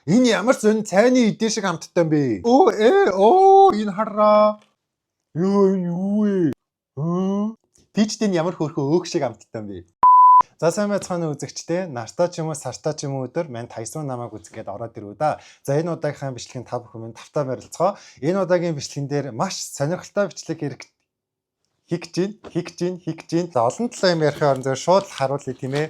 Энэ ямар сонь цайны идэ шиг амттай юм бэ? Оо оо, энэ хараа. Йоо, энэ юу вэ? Өө. Peach тэй нь ямар хөөрхөн өөх шиг амттай юм бэ? За, сайн байцгаана үзэгчдээ. Нартай ч юм уу, сартай ч юм уу өдөр мань тайсан намайг үзэх гээд ороод ирв да. За, энэ удаагийнхаа бичлэгийн та бүхэн минь тавтаа морилцгоо. Энэ удаагийн бичлэгэн дээр маш сонирхолтой бичлэг хэрэг хийх гэж байна, хийх гэж байна, хийх гэж байна. За, олон талаа юм ярихын оронд зөв шууд л харуулъя, тийм ээ.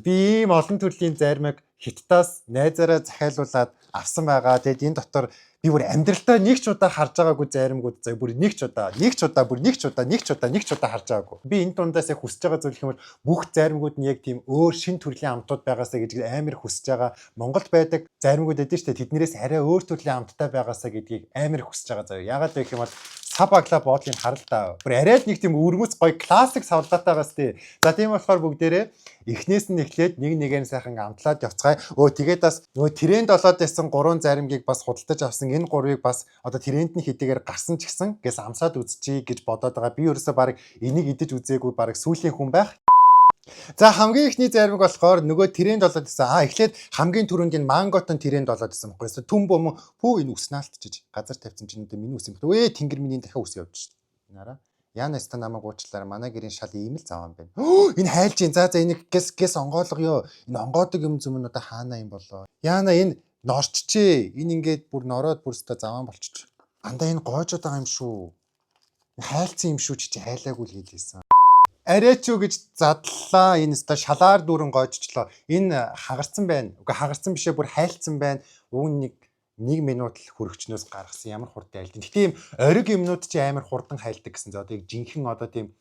Би ийм олон төрлийн зайрмаг Хятадаас найзаараа захиалуулад авсан байгаа. Тэгээд энэ дотор би бүр амьдралдаа нэг ч удаа харж байгаагүй зайрмагууд заяа, бүр нэг ч удаа, нэг ч удаа, бүр нэг ч удаа, нэг ч удаа, нэг ч удаа харж байгаагүй. Би энэ дундаас яг хүсэж байгаа зүйл гэх юм бол бүх зайрмагууд нь яг тийм өөр шин төрлийн амтууд байгаасаа гэж амар хүсэж байгаа. Монголд байдаг зайрмагууд байдаг шүү дээ. Тэднэрээс арай өөр төрлийн амттай байгаасаа гэдгийг амар хүсэж байгаа заяа. Яагаад вэ гэх юм бол сав баглаа буудлыг харал та. Бүр арай л нэг тийм өвөрмөц гоё классик савлгаатайгаас тий. За, тийм болохоор бүгдээрээ эхнээс нь эхлээд нэг нэгээр нь сайхан амтлаад явцгаая. Өө, тэгээд бас нөгөө тренд болоод байсан гурван заримгийг бас худалдаж авсан. Энэ гурвыг бас одоо тренд нь хэдийгээр гарсан ч гэсэн гэс амсаад үзчихье гэж бодоод байгаа. Би ерөөсөө баг энийг идэж үзээгүй баг сүүлийн хүн байх. За, хамгийн эхний зайрмаг болохоор нөгөө тренд болоод байсан. Аа, эхлээд хамгийн түрүүнд энэ манготон тренд болоод байсан байхгүй юу? Түн бом пүү, энэ үснаалтчиж газар тавьсан чинь одоо миний үс юм. Өө, тэнгэр миний дахиад үс явж шít. Нараа. Яна ста намайг уучлаарай. Манай гэрийн шал ийм л заван байна. Энэ хайлж ин. За за, энийг гэс гэс онгойлгоё. Энэ онгоодог юм зүм нь одоо хаана юм болоо? Яна, энэ норччээ. Энэ ингээд бүр нороод бүр өстой заван болчих. Андаа, энэ гоожод байгаа юм шүү. Хайлцсан юм шүү, чи хайлаагүй л хэлээсэн. Арайч юу гэж задлаа. Энэ өстой шалаар дүүрэн гоожчлоо. Энэ хагарсан байна. Үгүй, хагарсан бишээ, бүр хайлцсан байна. Уг нь нэг нэг минут л хөрөгчнөөс гаргасан, ямар хурдан айлдیں۔ Гэтэ ийм ориг юмнууд чи амар хурдан хайлдаг гэсэн. За, одоо яг жинхэнэ одоо тийм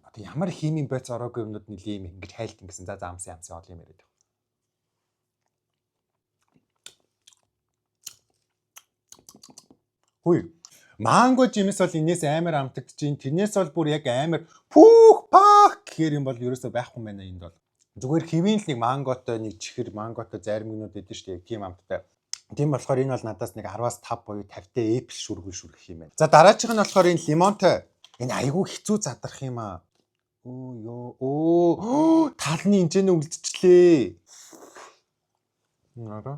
одоо ямар химийн бодис ороогүй юмнууд нэлийн юм ингэж хайлдаг гэсэн. За за, амсан амсан, олон юм яриад. Хүй. Манго жимс бол энэс амар амтагдчихээн. Тэрнээс бол бүр яг амар пүүх пах гэхээр юм бол ерөөсөө байхгүй юм байна энд бол. Зүгээр хэвийн л нэг манготой, нэг чихэр манготой зайрмагнууд өгдөн шүү дээ. Яг тийм амттай. Тийм болохоор энэ бол надаас нэг 10-аас 5 буюу 50-тай Apple шүргэн шүргэх юм байна. За, дараачих нь болохоор энэ лимонтой. Энэ айгүй хэцүү задрах юм аа. Өө ёо, өө, талны хэмжээний үлдчихлээ. Нара.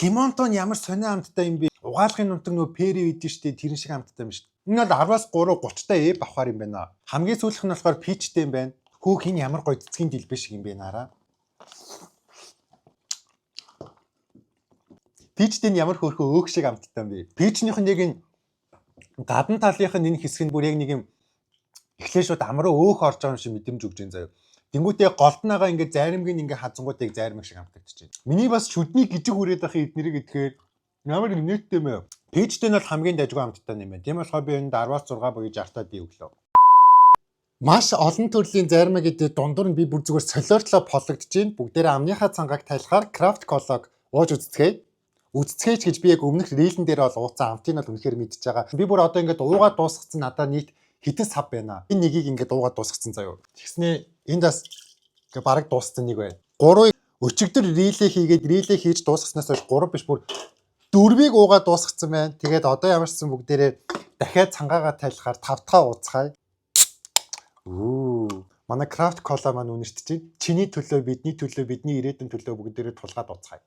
Лимонтон ямар сонио амттай юм бэ? Угаалгын нутаг нөгөө пери үйдэн штэ, тэрэн шиг амттай юм шүү. Энэ бол 10-аас 3 30 та эб авахар юм байна. Хамгийн сүүлийнх нь болохоор peach тэй юм байна. Хөөх, энэ ямар гоё цэцгийн дэлбэ шиг юм бэ, нараа. Peach тэй нь ямар хөөрхөн өөх шиг амттай юм бэ? Peach нийх нь яг энэ гадна талынх нь энэ хэсэг нь бүр яг нэг юм эхлээ шууд амруу өөх орж байгаа юм шиг мэдрэмж өгч байна заяа. Тэнгүүтээ голдноогоо ингээд зайрамгийн ингээд хазангуудыг зайрмаг шиг амтагдчихэв. Миний бас шүдний гижиг хүрээд байхын эднэрийг идэхээр ямар нэттэй юм бэ? Peach тэй нь бол хамгийн дажгүй амттай юм байна. Тийм болохоор би энд 10-аас 6 буюу 60 таа ди өглөө. Маш олон төрлийн зайрмаг гэдэг дундуур нь би бүр зүгээр солиортлоо пологдож байна. Бүгдээрээ амныхаа цангааг тайлахаар Craft Cola-г ууж үзцгээе. Үзцгээч гэж би яг өмнөх reel эн дээр бол ууцсан амтыг бол үнэхээр мэдчихэж байгаа. Би бүр одоо ингээд уугаад дуусгацсан, надаа нийт хэдэн сав байна. Энэ нэгийг ингээд уугаад дуусгацсан заяо. Тэгснээ энд бас ингээ бараг дууссан нэг байна. Гурвыг өчигдөр reel ээ хийгээд, reel ээ хийж дуусгаснаас хойш гурав биш, бүр дөрвийг уугаад дуусгацсан байна. Тэгээд одоо ямар ч сан бүгдээрээ дахиад цангаагаа тайлахаар тав дахь ууцгаая. Үу. Манай Craft Cola маань үнэрт чинь. Чиний төлөө, бидний төлөө, бидний ирээдүйн төлөө бүгдээрээ тулгаад ууцгаая.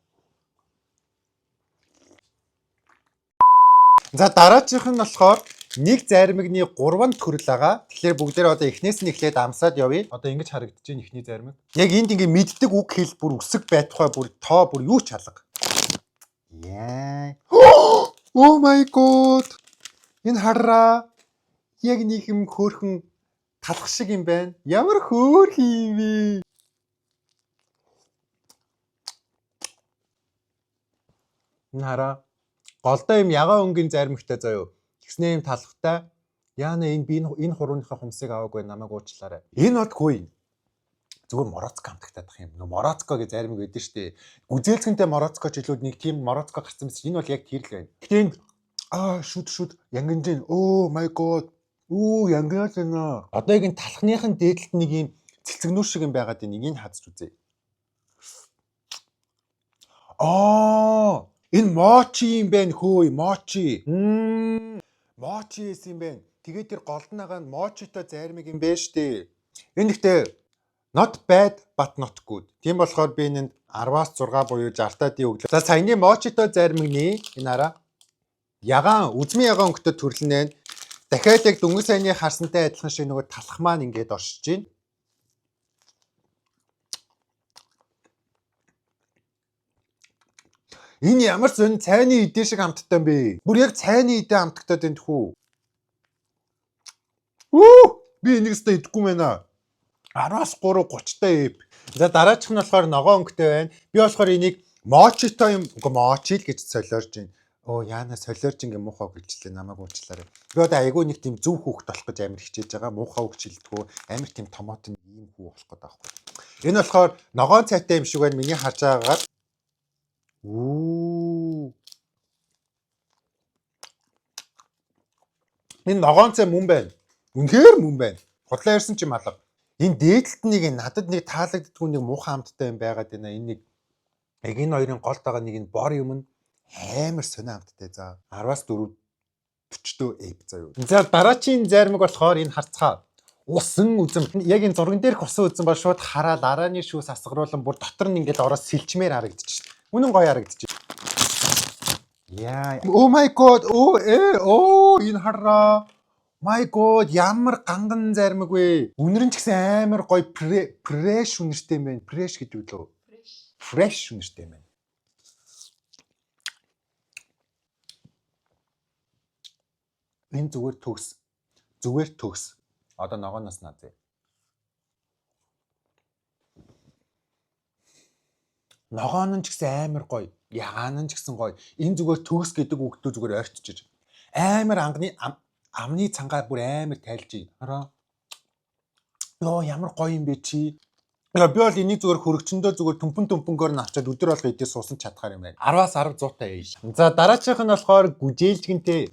За, дараачих нь болохоор нэг зайрмагны гурван төрөл байгаа. Тэгэхээр бүгдээрээ одоо эхнээс нь эхлээд амсаад явъя. Одоо ингэж харагдаж байна эхний зайрмаг. Яг энд ингээ мэддэг үг хэл бүр үсэг байтугай, бүр тоо бүр юу ч алга. Яа. Oh my god. Энэ хараа. Яг нэг юм хөөхөн талах шиг юм байна. Ямар хөөрхөн юм бэ? Энэ хараа. Голдоо юм ягаан өнгийн зайрмагтай заяо. Тэгснээ юм талхтай. Яана, энэ би энэ хурууныхаа хумсыг аваагүй, намайг уучлаарай. Энэ бол хөөе. Зүгээр мороцко амтагтаад ах юм. Нөө мороцко гэж зайрмаг өгдөн штэ. Гүзээлцгэнтэй мороцко ч илүү нэг тийм мороцко гарсан мэт. Энэ бол яг тэр л байна. Гэтэ энэ аа, шүд шүд янгинжин. Oh my god. Үу, янгинал байна. Одоо яг энэ талхных нь дээдлэлт нэг юм цэлцэгнүүр шиг юм байгаад байна. Энийг хазж үзье. Аа, энэ мочи юм байна хөөе, мочи. Мочи эс юм байна. Тэгээд тэр голдноогоо нь мочитой зайрмаг юм байна штэ. Энэ гэхдээ Not bad but not good. Тийм болохоор би энэнд 10-аас 6 буюу 60 та D өглөө. За, саяны мочито зайрмагны энэ хараа, ягаан, үзмийн ягаан өнгөтэй төрөл нэ. Дахиад яг дөнгөж саяны харсантай адилхан шиг нөгөө талх маань ингээд оршиж байна. Энэ ямар сонь цайны идэ шиг амттай юм бэ? Бүр яг цайны идэ амтагтаад байна тхүү. Үу! Би энийг өстой идэхгүй мэнэ. 10-аас 3 30 та F. За, дараачих нь болохоор ногоон өнгөтэй байна. Би болохоор энийг мочито юм, үгүй, мочи л гэж солиорж байна. Оо, яана солиорж ингээ муухай гэлчлээ, намайг уучлаарай. Би одоо айгүй нэг тийм зөв хүүхэд болох гэж амар хичээж байгаа. Муухай үг хэлдэггүй. Амар тийм томоот ийм хүү болох гэдэг аахгүй. Энэ болохоор ногоон цайтай юм шиг байна миний харж байгаагаар. Үу. Энэ ногоон цай мөн байна. Үнэхээр мөн байна. Худлаа ярьсан чи малга. Энэ дээдэлт нэг надад нэг таалагддаггүй нэг муухай амттай юм байгаад байна. Энэ нэг яг энэ хоёрын голд байгаа нэг энэ бор юм нь амар сонио амттай. За, 10-аас 4 40 F заяа. За, дараачийн зайрмаг болохоор энэ харцгаа. Усан үзэм. Яг энэ зурган дээрх усан үзэм бол шууд хараал арааны шүүс асгаруулан бүр дотор нь ингээл ороод сэлчмээр харагдчих. Үнэн гоё харагдчих. Яа. Oh my god. Оо э оо, энэ хараа. My god, ямар ганган зайрмаг вэ? Үнэр нь ч гэсэн амар гоё fresh үнэртэй юм байна. Fresh гэдэг үү лөө? Fresh. Fresh үнэртэй юм байна. Энэ зүгээр төгс. Зүгээр төгс. Одоо ногооноос наазъя. Ногоон нь ч гэсэн амар гоё. Ягаан нь ч гэсэн гоё. Энэ зүгээр төгс гэдэг үгтүү зүгээр ойртчихж. Амар анганы амны цангаа бүр амар тайлж. Хараа. Йоо, ямар гоё юм бэ чи. Яа, би бол энийг зүгээр хөрөгчөндөө зүгээр төмпөн төмпөнгөөр нь авчиад өдөр болго идээ суусан чадхаар юм байна. 10-аас 10 100 та ээж. За, дараачих нь болохоор гүжээлжгэнтэй.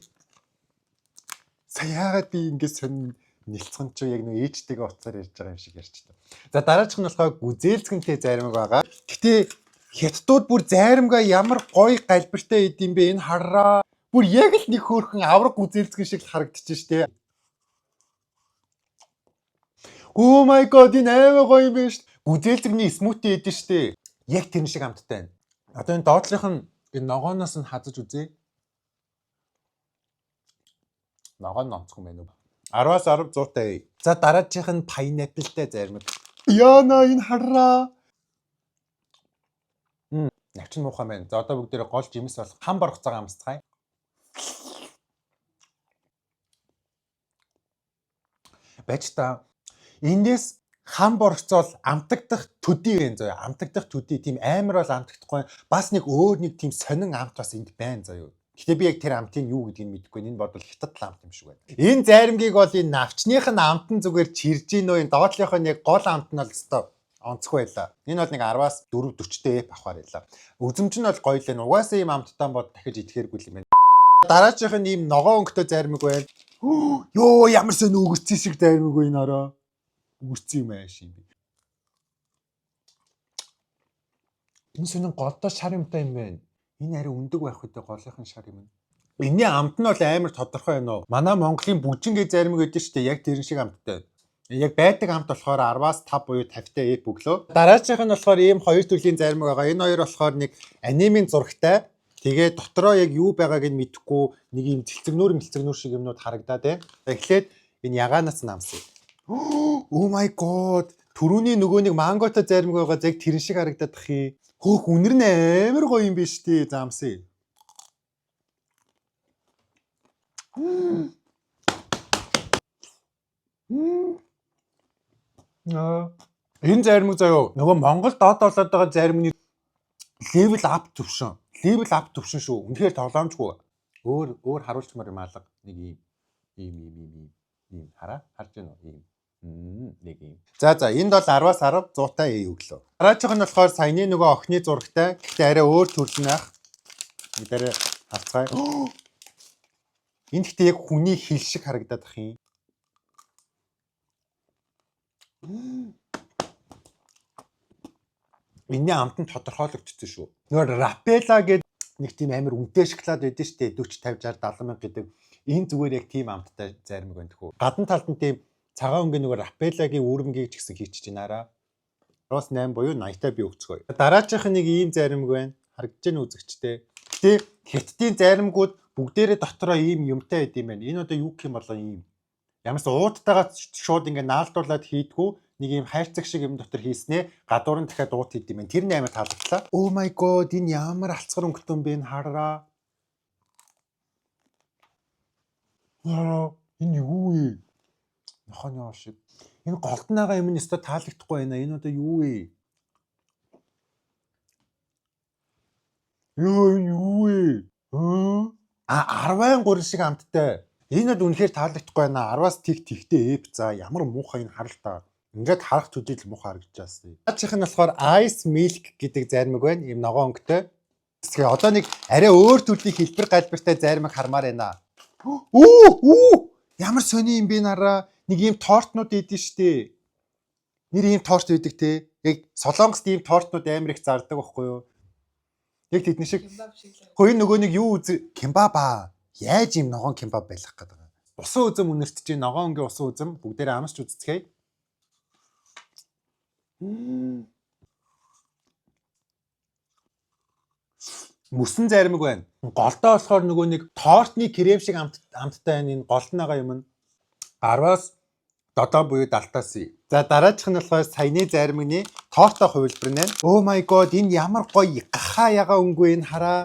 Сая яагаад би ингэ сонь нэлцгэн чи яг нэг ээжтэйгээ уцаар ярьж байгаа юм шиг ярьчихлаа. За, дараачих нь болохоор гүзээлзгэнтэй зайрмаг байгаа. Гэтэ хятадууд бүр зайрмага ямар гоё галбиртай идэм бэ, энэ хараа. Бүр яг л нэг хөөрхөн авраг гүзээлзгэн шиг л харагдчих штэ. Oh my god, энэ амар гоё юм байна шүү. Гүзээлзгэний smoothie идэв штэ. Яг тэр шиг амттай байна. Одоо энэ доотлынх нь энэ ногооноос нь хазаж үзье. Ногоон нь онцгой байна уу? 10-аас 10 100 та. За, дараачих нь pineapple-тай зайрмаг. Яна, энэ хараа. Навчин муухай байна. За, одоо бүгдээрээ гол жимс болох хам боргоцоогоо амсцгаая. Байж та. Эндээс хам боргоцоол амтагдах төдий байна заяа. Амтагдах төдий тийм амар бол амтагдахгүй. Бас нэг өөр нэг тийм сонин амт бас энд байна заяа. Гэтэ би яг тэр амтын юу гэдгийг мэдэхгүй. Энэ бодвол хятад л амт юм шиг байна. Энэ зайрмгийг бол энэ навчных нь амт нь зүгээр чирж гин үү? Энэ доотлынх нь яг гол амт нь бол өстой онцгүй байлаа. Энэ бол нэг 10-аас 4 40 F авахар байлаа. Үзэмж нь бол гоё л байна. Угаасаа ийм амттай бод дахиж идэхээргүй юм байна. Дараачих нь ийм ногоон өнгөтэй зайрмаг байна. Йоо, ямар сонь өгөрцөн шиг зайрмаг вэ энэ ороо. Өгөрцөн юм ааш юм би. Энэ сонин голдоо шар юмтай юм байна. Энэ арай өндөг байх үедээ голынх нь шар юм. Энийний амт нь бол амар тодорхой байна уу? Манай Монголын бүжингээ зайрмаг гэдэг шүү дээ. Яг тэрэн шиг амттай. Яг байдаг амт болохоор 10-аас 5 буюу 50 та F өглөө. Дараачих нь болохоор ийм хоёр төрлийн зайрмаг байгаа. Энэ хоёр болохоор нэг анимын зурагтай. Тэгээ дотроо яг юу байгааг нь мэдэхгүй нэг ийм цэлцэгнүүр мэлцэгнүүр шиг юмнууд харагдаад байна. Эхлээд энэ ягаанаас нь амсъя. Oh my god. Түрүүний нөгөө нэг манготой зайрмаг байгаа, яг тэрэн шиг харагдаад тах юм. Хөөх, үнэр нь амар гоё юм биш үү? За, амсъя. Аа. Энэ зайрмаг заяо. Нөгөө Монгол доод болоод байгаа зайрмагны level up төвшин. Level up төвшин шүү. Үнэхээр тоглоомжгүй. Өөр өөр харуулчмаар юм алга. Нэг ийм ийм ийм ийм ийм ийм хараа, харж байна уу? Ийм. Нэг ийм. За, энд бол 10-аас 10 100 та A өглөө. Дараачих нь болохоор саяны нөгөө охины зурагтай. Гэхдээ арай өөр төрөл нь ах. Нэг дээр харцгаая. Энэ гэхдээ яг хүний хил шиг харагдаад ах юм. Энэний амт нь тодорхойлогдсон шүү. Нөгөө Raffaello гэдэг нэг тийм амар үнэтэй шоколад байдаг шүү дээ. 40 50 60 70 мянга гэдэг. Энэ зүгээр яг тийм амттай зайрмаг байна тхүү. Гадна талд нь тийм цагаан өнгийн нөгөө Raffaello-гийн үүрмгийг ч гэсэн хийчихэж байна араа. 10-аас 8 буюу 80-тай би өгцгөөе. Дараачих нэг ийм зайрамг байна. Харагдаж байна үзэгчтэй. Гэтэ хятадын зайрамгууд бүгдээрээ дотроо ийм юмтай байд юм байна. Энэ одоо юу гэх юм болоо ийм. Ямарс ууттайгаа шууд ингээ наалдуулаад хийдгүү нэг ийм хайрцаг шиг юм дотор хийснээ гадуур нь дахиад уут хийд юм байна. Тэр нь амар таалагдлаа. Oh my god, энэ ямар алцгар өнгөтөн бэ, энэ хараа. Яа, энэ юу вэ? Нохооны оо шиг. Энэ голднаага юм нь өстой таалагдахгүй байна. Энэ одоо юу вэ? Йоо, энэ юу вэ? А, 13 шиг амттай. Энэ бол үнэхээр таалагдахгүй байна. 10-аас тэг тэгтэй эп за ямар муухай энэ харалтаа. Ингээд харах төдийл муухай харагдаж байна. Дараачих нь болохоор Ice Milk гэдэг зайрмаг байна. Ийм ногоон өнгөтэй. Тэгэхээр одоо нэг арай өөр төрлийн хэлбэр галбиртай зайрмаг хармаар байна. Үү үү, ямар сони юм бэ, нараа. Нэг ийм тортнууд идэв штэ. Нэр ийм торт идэг те. Яг Солонгост ийм тортнууд амар их зардаг байхгүй юу? Яг тэдний шиг. Кимбаб шиг л. Хөөе, нөгөө нэг юу үз кимбаб аа. Яаж ийм ногоон кимбаб байх гэдэг юм. Усан үзэм үнэрт чинь ногоон өнгийн усан үзэм бүгдээрээ амсч үзцгээе. Мөсөн зайрмаг байна. Голдоо болохоор нөгөө нэг тортны крем шиг амт амттай байна. Энэ голдноогоо юм нь 10-аас 7 буюу 70-аас. За, дараачих нь болохоор саяны зайрмагны тортой хувилбар нь байна. Oh my god, энэ ямар гоё гахаа яга өнгөө, энэ хараа.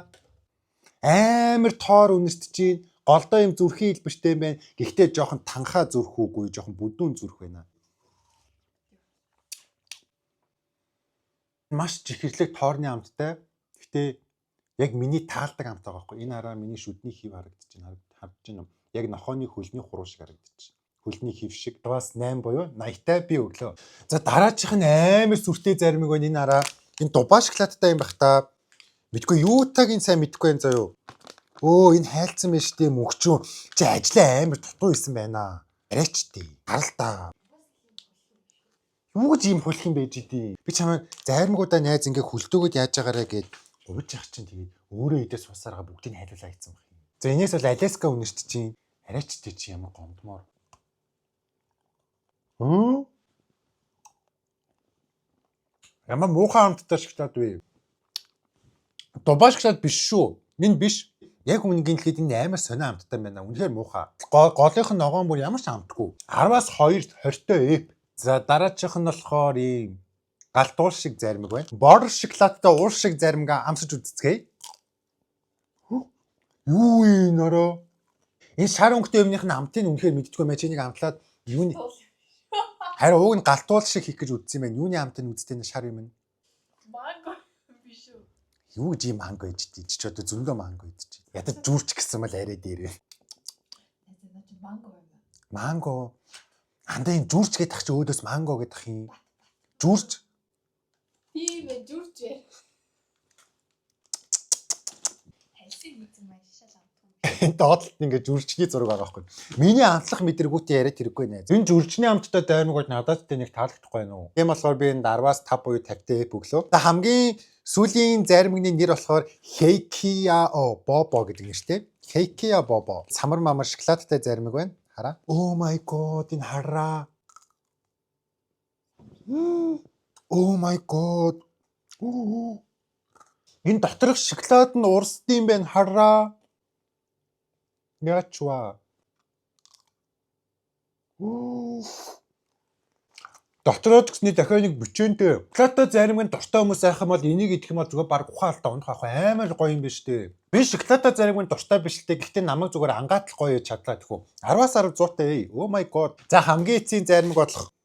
Амар тоор үнэрт чинь голдоо юм зүрхийн хэлбэртэй юм байна. Гэхдээ жоохон танхаа зүрх үгүй, жоохон бүдүүн зүрх байна. Маш чихэрлэг тоорны амттай. Гэхдээ яг миний таалдаг амт байгаа байхгүй. Энэ хараа, миний шүдний хэв харагдаж байна. Харагдаж байна уу? Яг нохооны хөлний хуруу шиг харагдаж байна. Хөлний хэв шиг. 10-аас 8 буюу 80-тай би өглөө. За, дараачих нь амар сүртэй зармиг байна. Энэ хараа. Энэ Дубай шоколадтай юм бах та. Мэдгүй юутайг нь сайн мэдэхгүй юм заяо. Өө, энэ хайлтсан байж тээ, мөгчөө. Чи ажлаа амар дутуу исэн байна. Арайч тээ. Гарал та. Юу гэж ийм хулах юм байж иди. Би чамайг зайрмагуудаа найз ингээ хөлдөөгöd яаж байгаарэ гэд гуйж явах чинь тэгээд өөрөө идээ суусаараа бүгдийг хайлуулаа гэсэн баг юм. За, энэс бол Аляска үнэрт чинь арайч тээ, чи ямар гомдмоор. Хм? Ямар муухай амттай шоколад вэ? Дубай шоколад биш шүү. Энэ биш. Яг үнэнийг хэлэхэд энэ амар сонио амттай байна. Үнэхээр муухай. Голынх нь ногоон бүр ямар ч амтгүй. 10-аас 2 20-той эп. За, дараачих нь болохоор ийм галт уул шиг зайрмаг байна. Бор шоколадтай уул шиг зайрмагаа амсаж үзцгээе. Юу юм нөрөө? Энэ шар өнгөтэй юмных нь амтыг үнэхээр мэддэггүй мэ, чи нэг амтлаад юуны харин ууг нь галт уул шиг хийх гэж үзсэн юм байна. Юуны амтыг үзтээ шар юм нь. Манго биш үү? Юу гэж ийм манго идэж чи одоо зөндөө манго идэж. Ядаж зүрч гэсэн мал арай дээрээ. Найз, наа чи манго байна. Манго. Андаа энэ зүрч гэдэг чи өөдөөс манго гэдэг юм. Зүрч. Тийм ээ, зүрч ээ. Хальсыг мэдсэн маань шишаал амтгүй. Доотлолт ингээ зүрчний зураг байгаа байхгүй. Миний амтлах мэдрэгүүтээ яриад хэрэггүй нэ. Энэ зүрчний амттай даймаг бол надад тэ нэг таалагдахгүй байна уу? Тийм болохоор би энэ 10-аас 5 буюу 50 эп өглөө. За, хамгийн сүүлийн зайрмагны нэр болохоор Heikiao Bobo гэдэг нэртэй. Heikia Bobo. Самар мамар шоколадтай зайрмаг байна. Хараа. Oh my god, энэ хараа. Oh my god. Энэ доторх шоколад нь урсд юм байна. Хараа. Яач ва. Дотроо гэсний дахиад нэг бичэнтэй. Шоколадтай зайрмаг нь дуртай хүмүүс айх юм бол энийг идэх юм бол зүгээр баг ухаалтай унах ах, амар гоё юм биш үү? Би шоколадтай зайрмаг нь дуртай биш л дээ. Гэхдээ намайг зүгээр ангаатал гоё чадлаа тэхүү. 10-аас 10 100 таа. Oh my god. За, хамгийн эцсийн зайрмаг болох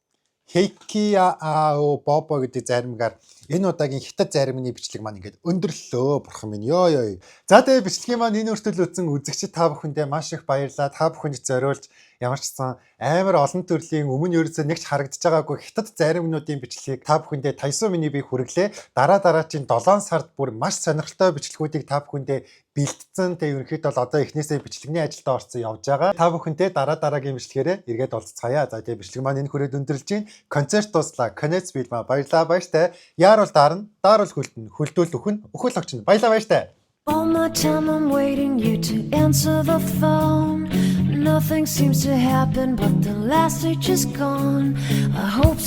Heikiao Bobo гэдэг зайрмагаар энэ удаагийн хятад зайрмагны бичлэг маань ингээд өндөрлөө, бурхан минь, ёо ёо. За, тэгээ бичлэгийн маань энэ хүртэл үзсэн үзэгчид та бүхэндээ маш их баярлалаа. Та бүхэнд зориулж ямар ч сан амар олон төрлийн өмнө ерөөсөө нэгч харагдаж байгаагүй хятад зайрмагнуудын бичлэгийг та бүхэндээ Тайсуу миний би хүргэлээ. Дараа дараагийн 7 сард бүр маш сонирхолтой бичлэгүүдийг та бүхэндээ бэлтцэн. Тэгээ ерөнхийдөө бол одоо эхнээсээ бичлэгний ажилдаа орсон явж байгаа. Та бүхэнтэй дараа дараагийн бичлэгээрээ эргээд уулзцаая. За, тэгээ бичлэг маань энэ хүрээд өндөрлж байна. Концерт дууслаа. Конец фильма. Баярлалаа, баяртай. Яар бол даарна, daar бол хөлдөн, хөлдөөл өхөн, өхөл огчно. Баярлалаа, баяртай. All my time I'm waiting you to answer the phone. Nothing seems to happen, but the last age is gone. I hope